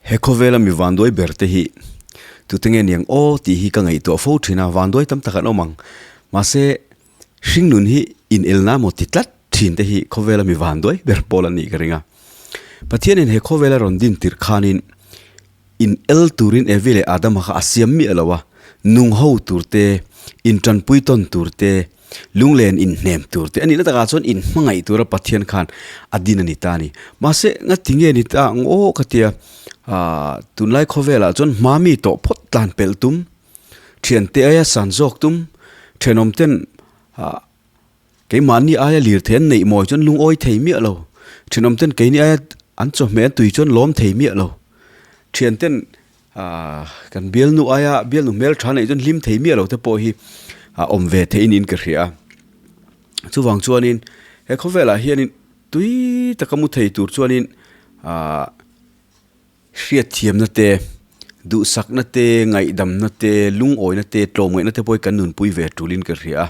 He khawvela mi vanduai ber te hi tute nge niang aw tih hi ka ngaihtuah fo thin a, vanduai tam tak an awm ang. Mahse, hringnun hi inelna maw ti tlat thin te hi khawvela mi vanduai ber pawl an nih ka ring a. Pathianin he khawvela rawn din tirh khanin in el turin Evi leh Adama kha a siam miah lo a, nung ho tur te, intanpui tawn tur te, lunglen inhnem tur te a nihna takah chuan inhmangaih tura Pathian khan a din a ni ta a ni. Mahse, ngati nge ni ta ang aw ka tia, aah tunlai khawvelah chuan hmami tawh phawt tlan pelh tum, thiante aia san zawk tum, thenawm ten aah keimahni aia lirthei an neih mawi chuan lungawi thei miah lo, thenawm ten keini aia an chawhmeh an tui chuan lawm thei miah lo, thian ten Aaa kan bialnu aia bialnu hmeltha neih chuan hlim thei miah lo te pawh hi a awm ve thei niin ka hria a. Chuvang chuanin he khawvelah hianin tui taka mu thei tur chuanin aaa hriatthiamna te, duhsakna te, ngaihdamna te, lungawina te, tlawmngaihna te pawh hi kan nunpui ve tulin ka hria a.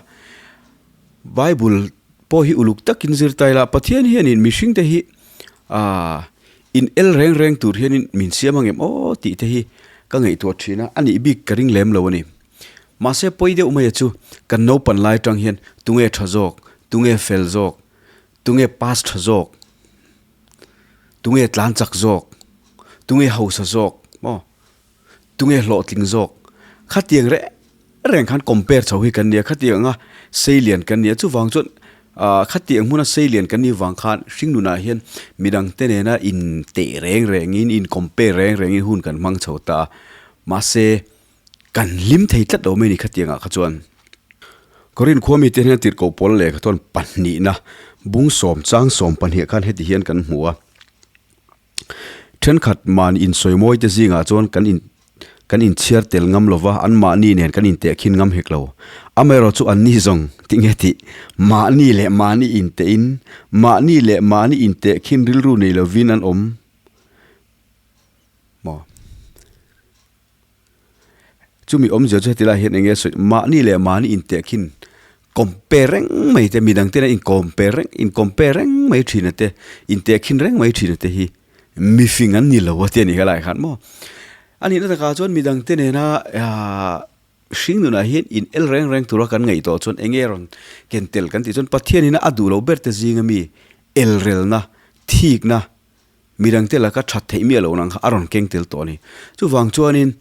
Bible pawh hi uluk takin zir ta ila Pathian hianin mihringte hi aaa In el reng reng tur hianin min siam ang em aw tih te hi ka ngaihtuah thin a, a nih bik ka ring lem lo a ni. Mahse pawi deuh maia chu kan naupan lai atang hian tunge tha zawk, tunge fel zawk, tunge pass tha zawk, tunge tlan chak zawk, tunge hausa zawk maw, tunge hlawhtling zawk khatiang reng reng khan compare chho hi kan nia khatiang anga sei lian kan nia chuvang chuan ah khatiang hmuna sei lian kan nih vang khan hringnunah hian midang te nena in teh reng reng in in compare reng reng in hun kan hmang chho ta a mahse kan hlim thei tlat lo mai a ni khatiang ah kha chuan Korin khua mite hian tirhkoh pawl lehkha chuan pahnihna bung sawm chang 12 khan heti hian kan hmu a. Thenkhat mahni insawimawi te zingah chuan kan in kan inchhiar tel ngam lo va, anmahni nen kan intehkhin ngam hek lo. Amaherawh chu anni zawng tih nge tih mahni leh mahni intehin, mahni leh mahni intehkhin rilru nei lovin an awm maw? Chumi awmzia chu heti lai hian eng nge sawi, mahni leh mahni intehkhin compare reng mai te, midang tena in compare reng, in compare reng mai thin a te, intehkhin reng mai thin a te hi mifing an ni lo a ti a nih kha lai khan maw. A nihna takah chuan midang te nena aaa hring nunah hian in el reng reng tura kan ngaih tawh chuan eng nge rawn ken tel kan tih chuan Pathianin a duh loh ber te zinga mi elrelna, thikna, Midangte laka that theih miah loh nang kha a rawn keng tel tawh a ni. Chuvang chuanin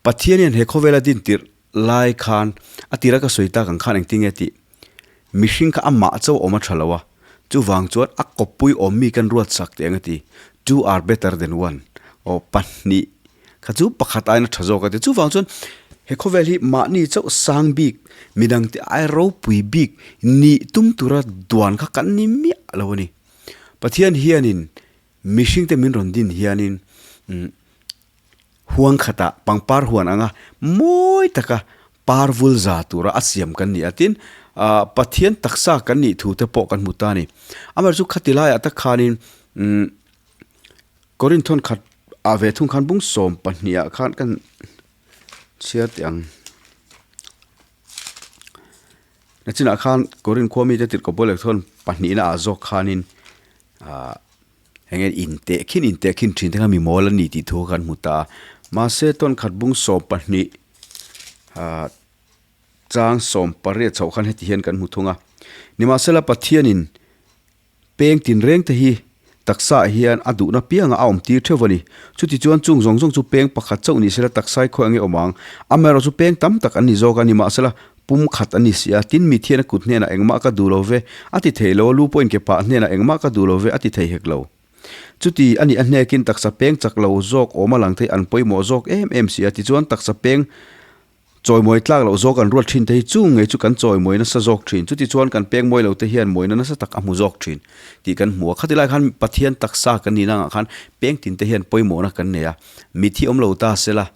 Pathian hian he khawvela din tirh lai khan a tira ka sawi tak ang khan engtin nge tih mihring kha amah chauh awm a tha lo a, chuvang chuan a kawppui awm mi kan ruat sak teh ang a ti, two are better than one, aw pahnih kha chu pakhat aiin a tha zawk a ti. Chuvang chuan he khawvel hi mahni chauh sang bik, midangte ai ropui bik nih tum tura duan kha kan ni miah lo a ni. Pathian hianin mihringte min rawn din hianin huang khatah pangpar huan anga mawi taka par vul za tura a siam kan ni a. Tin, Pathian taksa kan nih thu te pawh kan hmu ta a ni. Amaherawhchu chu khati laiah tak khanin Korinthon khat ah ve thung khan bung 12 ah khan kan chhiar teh ang. Nachinah khan Korin khua mite tirhkoh pawl leh chuan pahnihna ah zawk khanin ahh eng nge inteh khin inteh khin thin te kha mi mawl an ni tih thu kha kan hmu ta a, mahse tawn khat bung 12 ahh chang 18 chhoh khan heti hian kan hmu thung a, nimahsela Pathianin Peng tinreng te hi taksaah hian a duhna piangah a awm tir theuh a ni. Chuti chuan chung zawng zawng chu peng pakhat chauh ni sela taksai khawi ange awm ang. Amaherawhchu peng tam tak an ni zawk a, nimahsela pum khat an ni si a. Tin, mi thian a kut hnenah engmah ka duh lo ve a ti thei lo a, lu pawhin ke pah hnenah engmah ka duh lo ve a ti thei hek lo. Chuti a nih a hnekin taksa peng chak lo zawk awm a lang thei an pawimawh zawk em em si a. Tichuan taksa peng Chawimawi tlak loh zawk an ruat thin te hi chung ngei chu kan chawimawi nasa zawk thin. Chuti chuan kan peng mawi lo te hian mawina nasa tak a hmu zawk thin tih kan hmu a. Khati lai khan Pathian taksa kan nihna angah khan peng tin te hian pawimawhna kan nei a. Mithi awm lo ta sela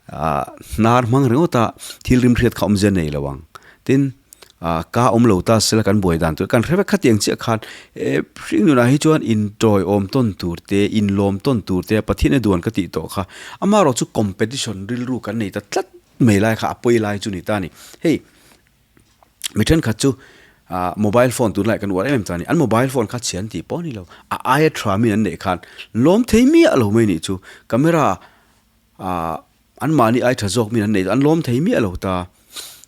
ah hnar hmang ringawt a thil rimhriat kha awmzia nei lo ang. Tin, Ka awm lo ta sela kan buai dan tur kan hre vek khatiang chiah khan e hring nunah hi chuan intawi awm tawn tur te inlawm tawn tur te Pathian a duan ka tih tawh kha amaherawh chu competition rilru kan nei ta tlat mai lai kha a pawi lai chu ni ta a ni. Hei mi thenkhat chu Ah mobile phone tunlai kan uar em em ta a ni. An mobile phone kha chhe an tih pawh a ni lo. A aia tha min an neih khan lawm thei miah lo mai nih chu. Camera ah an mahni ai tha zawk min an neih an lawm thei miah lo ta.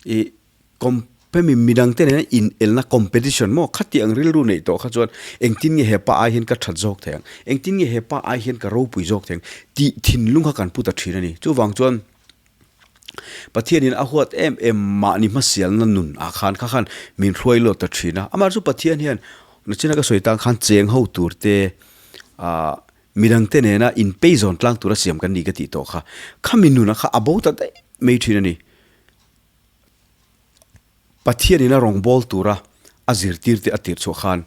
Ih com hemi midang te nena in elna competition maw khati ang rilru neih tawh kha chuan engtin nge hepa ai hian ka that zawk thei ang, engtin nge hepa ai hian ka ropui zawk thei ang tih thinlung kha kan pu ta thin a ni. Chuvang chuan Pathianin a huat em em mahni hmasialna nun ah khan kha khan min hruai lawt ta thin a. Amah chu Pathian hian nachina ka sawi tan khan cheng ho tur te ah midang te nena inpeizawn tlang tura siam kan ni ka tih tawh kha. Khami nuna kha a bo ta daih mai thin a ni. Pathianin a rawngbâwl tura a zirtirte a tirh chhuah khan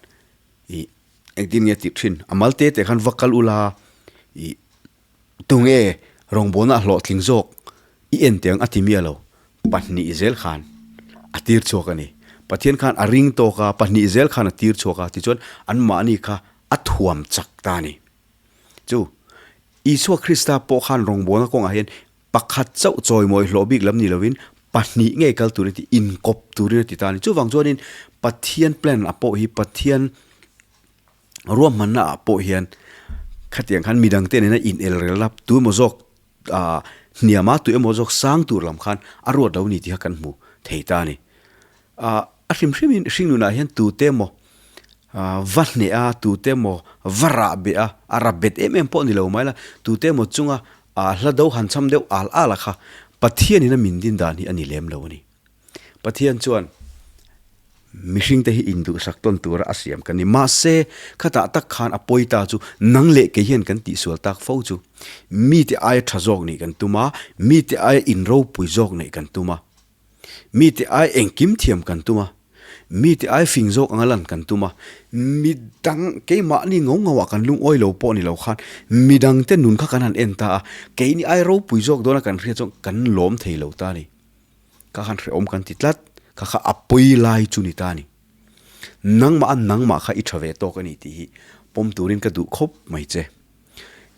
ih engtin nge a tirh thin? A mal te te khan va kal ula ih tunge rawngbâwlna a hlawhtling zawk i en teh ang a ti miah lo. 2 zel khan a tir chhuak a ni. Pathian khan a ring tawk a, 2 zel khan a tir chhuak a tichuan anmahni kha a thuam chak ta a ni. Chu Isua Krista pawh khan rawngbâwlna kawngah hian Pakhat chauh chawimawi hlawh bik lam ni lovin pahnih ngei kal turin a ti, inkawp turin a ti ta a ni. Chuvang chuanin Pathian plan ah pawh hi Pathian ruahmanna ah pawh hian khatiang khan midangte nena inel relna tu emaw zawk ah hniama tu emaw zawk sang tur lam khan a ruat lo ni tih kha kan hmu thei ta a ni. Ah a hrim hrimin hringnunah hian tute emaw va hneh a, tute emaw va rah beh a, a rap bet em em pawh ni lo mai la, tute emaw chunga hla do han cham deuh al al a kha Pathianin a min din dan hi a ni lem lo a ni. Pathian chuan mihringte hi induhsak tawn tura a siam kan ni. Mahse, khatah tak khan a pawi ta chu nang leh kei hian kan tihsual tak fo chu mite aia tha zawk nih kan tum a, mite aia inropui zawk neih kan tum a. Mite ai engkim thiam kan tum a, mite ai fing zawk anga lan kan tum a, midang keimahni ngo ngo ah kan lungawi lo pawh ni lo khan midangte nun kha kan han en ta a, keini ai ropui zawk dawna kan hriat chuan kan lawm thei lo ta a ni. Kha khan hrehawm kan ti tlat, kha kha a pawi lai chu ni ta a ni. Nangmah a nangmah kha i tha ve tawk a ni tih hi pawm turin ka duh khawp mai che.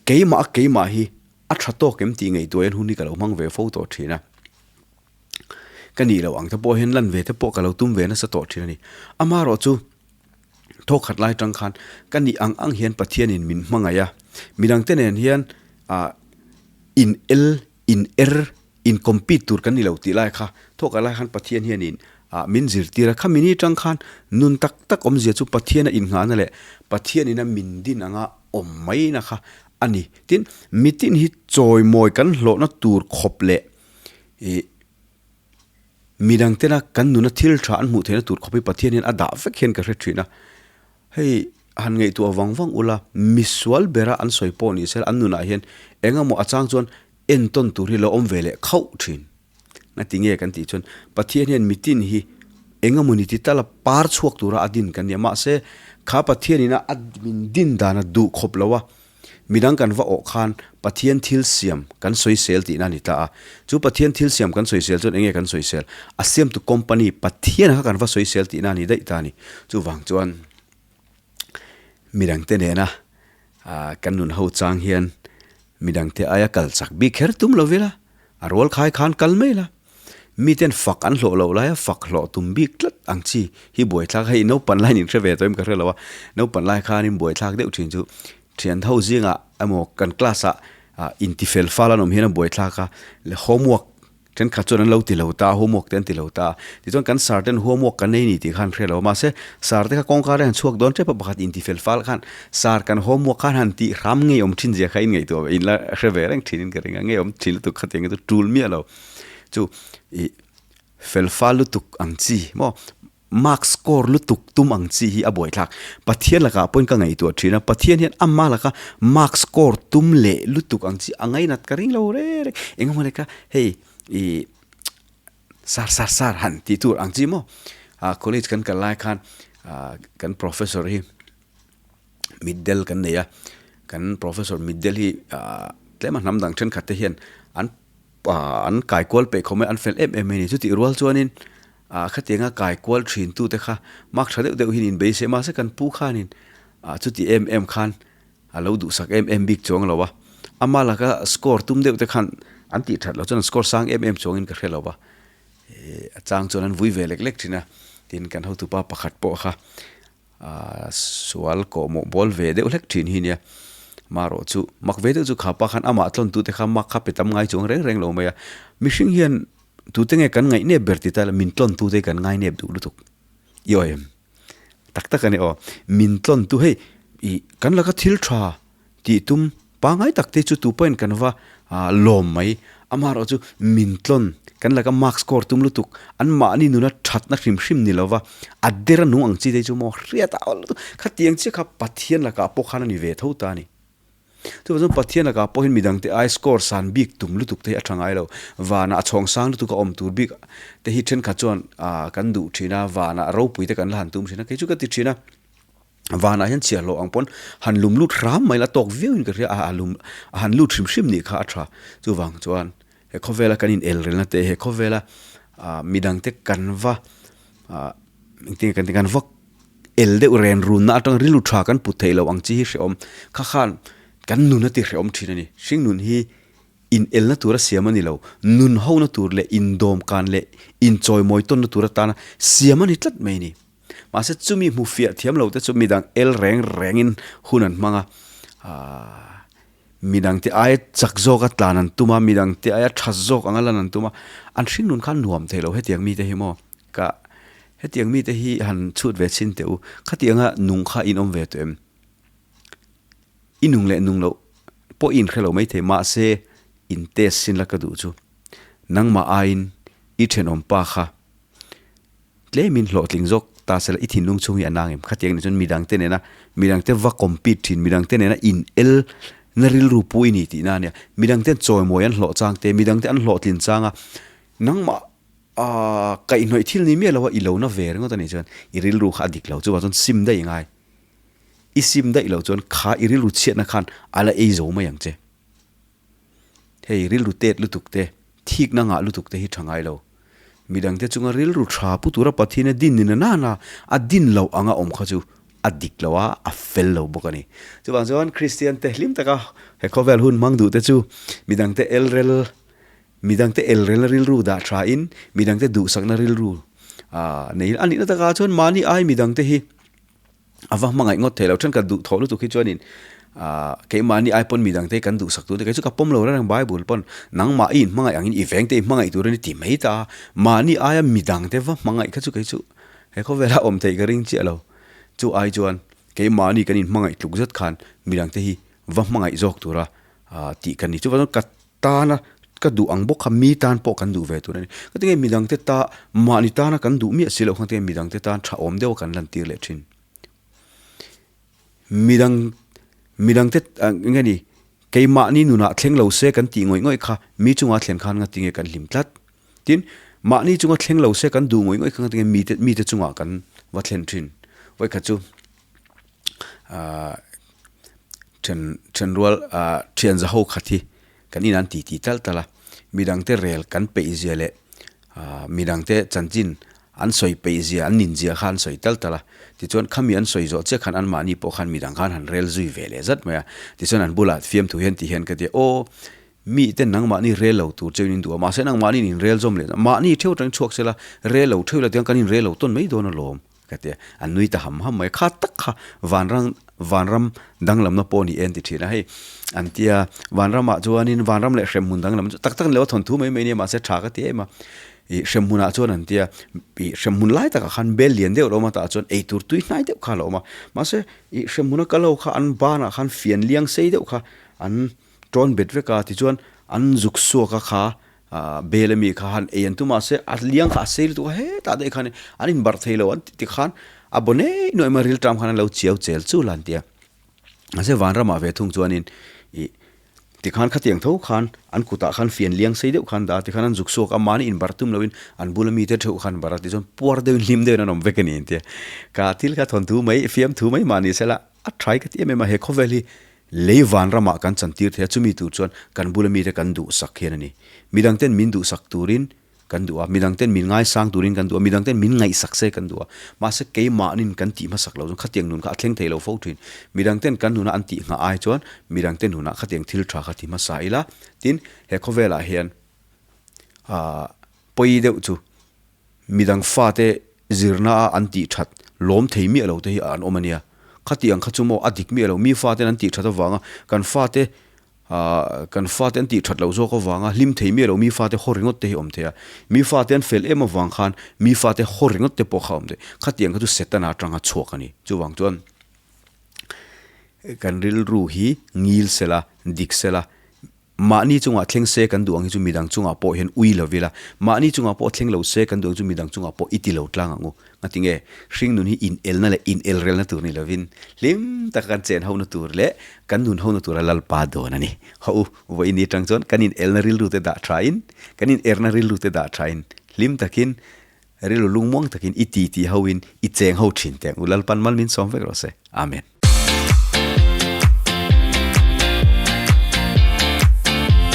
Keimah a keimah hi a tha tawk em tih ngaihtuah hian hun hi ka lo hmang ve fo tawh thin a. Ka nih loh ang te pawh hian lan ve te pawh ka lo tum ve nasa tawh thin a ni. Amaherawh chu thawkhat lai tang khan ka nih ang ang hian Pathianin min hmangaih a, midangte nen hian ah in el, in er, in compete tur kan ni lo tih lai kha thawkhat lai khan Pathian hianin ah min zirtir a. Khami ni tang khan nun tak tak awmzia chu Pathiana innghahna leh Pathianina min din anga awm maina kha a ni. Tin, mitin hi chawimawi kan hlawhna tur khawp leh Ih, midang tena kan nuna thil tha an hmuh theihna tur khawp hi Pathian hian a dah vek hian ka hre thin a. Hei han ngaihtuah vang vang ula, misual bera an sawi pawh ni sela an nunah hian eng emaw a chang chuan entawn tur hi lo awm ve leh khauh thin. Ngati nge kan tih chuan Pathian hian mitin hi eng emaw ni ti tala par chhuak tura a din kan nia. Mahse, kha Pathianina a min din dana duh khawp lo a, Midang kan va awh khan Pathian thil siam kan sawisel tihna a ni ta a. Chu Pathian thil siam kan sawisel chuan enge kan sawisel? A siamtu company Pathian kha kan va sawisel tihna a ni daih ta a ni. Chuvang chuan midangte nena kan nun ho chang hian midangte aia kal chak bik kher tum lo ila, a rual khai khan kal mai la. Miten fak an hlawh loh laia fak hlawh tum bik tlat ang chi hi buaithlak hei naupan laiin in hre ve tawh em ka hre lo a, naupan lai khanin buaithlak deuh thin chu thian ho zingah emaw kan class ah inti fel fal an awm hian a buaithlak a, homework thenkhat chuan an lo ti lo ta a, homework te an ti lo ta a, tichuan kan sir ten homework kan nei ni tih khan hre lo a, mahse sir te kha kawngka reng chhuak dawn tep a pakhat inti fel fal khan sir kan homework khan han tih hram ngeiawm thin zia kha in ngaihtuah ve in la hre ve reng thin in ka ring a, ngeiawm thin lutuk khatiang hi chu tul miah lo. Chu ih fel fal lutuk ang chi maw mark score lutuk tum ang chi hi a buaithlak. Pathian lakah pawhin ka ngaihtuah thin a, Pathian hian ama laka mark score tum leh lutuk ang chi a ngainat ka ring lo reng reng. Engemaw leka hei ih sar sar sar han tih tur ang chi maw. Ah college kan kal lai khan ah kan professor hi mitdel kan nei a, kan professor mitdel hi ah tlema hnam dang thenkhat te hian an An kai kual peih khawp mai, an fel em em mai a ni. Chutih rual chuanin ah khatianga kai kual thin tute kha mark tha deuh deuh hian in beisei mahse kan pu khanin ah chuti em em khan a lo duhsak em em bik chuang lo a. Ama laka score tum deuh te khan an tih that loh chuan an score sang em em chuangin ka hre lo va. A chang chuan an vui ve lek lek thin a. Tin, kan hotupa pakhat pawh kha sual kawhmawh bawl ve deuh hlek thin hi nia. Marawh chu mak ve deuh chu kha pa khan amah tlawntute kha mak kha pe tam ngai chuang reng reng lo mai a. Mihring hian tute nge kan ngaihnep ber ti ta ila min tlawntute hi kan ngainep duh lutuk. I aw em? Tak tak a ni aw. Min tlawntu hei ih kan laka thil tha tih tum pangai tak te chu tu pawhin kan va lawm mai. Amaherawh chu min tlawn kan laka mark score tum lutuk an mahni nuna thatna hrim hrim ni lova a der a nung ang chi te chu maw hriat a awl lutuk. Khatiang chiah kha Pathian lakah pawh khan a ni ve tho ta a ni. Chuvang chuan Pathian lakah pawhin midangte ai score san bik tum lutuk te hi a tha ngai lo. Vanah a chhawng sang lutuk a awm tur bik te hi thenkhat chuan kan duh thin a, vanah ropui te kan la han tum thin a, kei chu ka ti thin a. Vanah hian chhiahhlawh ang pawn han lum lut hram mai la tawk viau in ka hria a, a lum a han lut hrim hrim nih kha a tha. Chuvang chuan he khawvela kan in elrelna te, he khawvela midangte kan va engtin nge kan ti kan va el deuh ren runna atang rilru tha kan put theih loh ang chi hi hrehawm. Kha khan kan nun a ti hrehawm thin a ni. Hring nun hi in elna tura siam a ni lo. Nun hona tur leh indawm kan leh inchawimawi tawnna tur atana siam a ni tlat mai a ni. Mahse chumi hmu fiah thiam lo te chu midang el reng rengin hun an hmang a. Aaa midangte aia chak zawka tlan an tum a, midangte aia tha zawk anga lan an tum a, an hring nun khan nuam thei lo hetiang mite hi maw? Ka hetiang mite hi han chhut ve chhin teh u, khatianga nung kha in awm ve tawh em? I nung leh nung loh pawh i inhre lo maithei mahse in test sin la ka duh chu nangmah aiin i thenawm pa kha Tlemin hlawhtling zawk ta sela i thinlung chhung hi a nang em? Khatiang nih chuan midangte nena midangte va compete thin, midangte nena in el na rilru pu i ni tihna a nia. Midangten chawimawi an hlawh chang te, midangte an hlawhtlin changa nangmah aah kaihhnawih thil ni miah loa i lo na ve ringawt a nih chuan i rilru kha a dik lo. Chuvang chuan sim daih i ngai. I sim daih loh chuan kha i rilru chhiatna khan a la ei zo mai ang che. Hei rilru tet lutuk te, thikna ngah lutuk te hi tha ngai lo. Midangte chunga rilru tha pu tura Pathian a din ni na nana a din loh anga awm kha chu a dik lo a, a fel lo bawk a ni. Chuvang chuan Kristian te hlim taka he khawvel hun hmang duh te chu midangte elrel, midangte elrelna rilru dah tha in, midangte duhsakna rilru neiin a nihna takah chuan mahni ai midangte hi A va hmangaih ngawt thei lo. Thenkhat duh thawh lutuk hi chuanin aah keimahni ai pawn midangte kan duhsak tur te kei chu ka pawm lo reng reng Bible pawn nangmah i inhmangaih angin i vengte i hmangaih tur a ni ti mai ta a. Mahni aia midangte va hmangaih kha chu kei chu he khawvela awm theih ka ring chiah lo. Chu ai chuan keimahni kan inhmangaih tluk zet khan midangte hi va hmangaih zawk tura aah tih ka ni. Chuvang chuan ka tana ka duh ang bawk kha mi tan pawh kan duh ve tur a ni. Ka tinge midangte ta mahni tana kan duh miah si loh khan tinge midangte tan tha awm deuh a kan lantir leh thin. Midang midangte eng nge ni keimahni nunah thleng lo se kan tih ngawih ngawih kha mi chunga thlen khan nga tinge kan hlim tlat. Tin, mahni chunga thleng lo se kan duh ngawih ngawih kha nga tinge mite mite chungah kan va thlen thin. Vawikhat chu ahh then thenrual ahh thian zaho khat hi kan in an ti ti tal tal a, midangte rel kan peih zia leh ahh midangte chanchin an sawi peih zia an nin zia kha an sawi tal tal a, tichuan khami an sawi zawh chiah khan anmahni pawh khan midang khan han rel zui ve leh zat mai a, tichuan an bulah fiamthu hian ti hian ka ti a, aw mite nangmahni rel lo tur cheuhin in duh a, mahse nangmahni in rel zawm leh mahni theuh atangin chhuak sela rel lo theuh ila tiang kan in rel lo tawn mai dawn alawm. Ka ti a, a nui ta ham ham mai. Kha tak kha vanram vanram danglamna pawh ni en ti thin a hei. An tia vanramah chuanin vanram leh hremhmun danglam chu tak tak ni lo a thawnthu mai mai nia mahse tha ka ti em a. Ih hremhmunah chuan an tia ih hremhmun lai takah khan bel lian deuh a lo awm a tah chuan eitur tui hnai deuh kha a lo awm a. Mahse ih hremhmuna kal ho kha an banah khan fian liang sei deuh kha an tawn bet vek a tichuan an zuk suak a kha Ahh bel ami kha han ei an tum a se a liang kha a sei lutuk a hetah daih khan an inbarh thei lo an ti khan a baw nei nuaih mai a rilṭam khan an lo chiau chel chul a an ti a mahse vanramah ve thung chuanin ih tikhan khatiang tho khan an kutah khan fian liang sei deuh khan dah a tikhan an zuk chhuak a mahni inbarh tum loin an bula mite theuh khan barh a tichuan puar deuhin hlim deuhin an awm vek a ni an ti a ka thil kha thawnthu mai fiamthu mai mahni sela a tha i ka ti em em a he khawvel hi Lei vanramah kan chantir thei a, chumi tur chuan kan bula mite kan duhsak hian a ni. Midangten min duhsak turin kan duh a, midangten min ngaisang turin kan duh a, midangten min ngaihsak se kan duh a. Mahse keimahnin kan tih hmasak lo chuan khatiang nun kha a thleng thei lo fo thin. Midangten kan nuna an tih nghah ai chuan midangte nunah khatiang thil tha kha ti hmasa ila. Tin, he khawvelah hian aah pawi deuh chu midang fate. zirna a an tih that lawm thei miah lo te hi an awm a nia. Khatiang kha chu maw a dik miah lo, mi faten an tih that avanga kan fate Ahh kan fate an tih that loh zawk avanga hlim thei miah lo mi fate haw ringawt te hi awm thei a, mi fate an fel em avang khan mi fate haw ringawt te pawh kha awm thei, khatiang kha chu Setana atanga chhuak a ni. Chuvang chuan kan rilru hi ngil sela, dik sela, mahni chungah thleng se kan duh ang hi chu midang chungah pawh hian ui lo ila, mahni chungah pawh thleng lo se kan duh ang chu midang chungah pawh i ti lo tlang ang u. Ngatinge, hringnun hi inelna leh inelrelna tur ni lovin hlim taka kan chen hona tur leh kan nun hona tura Lalpa dawn a ni. Haw u, vawiin ni atang chuan kan inelna rilru te dah thain, kan inerna rilru te dah thain hlim takin, rilru lungmuang takin i ti ti hoin i cheng ho thin teh ang u. Lalpan mal min sawm vek rawh se. Amen.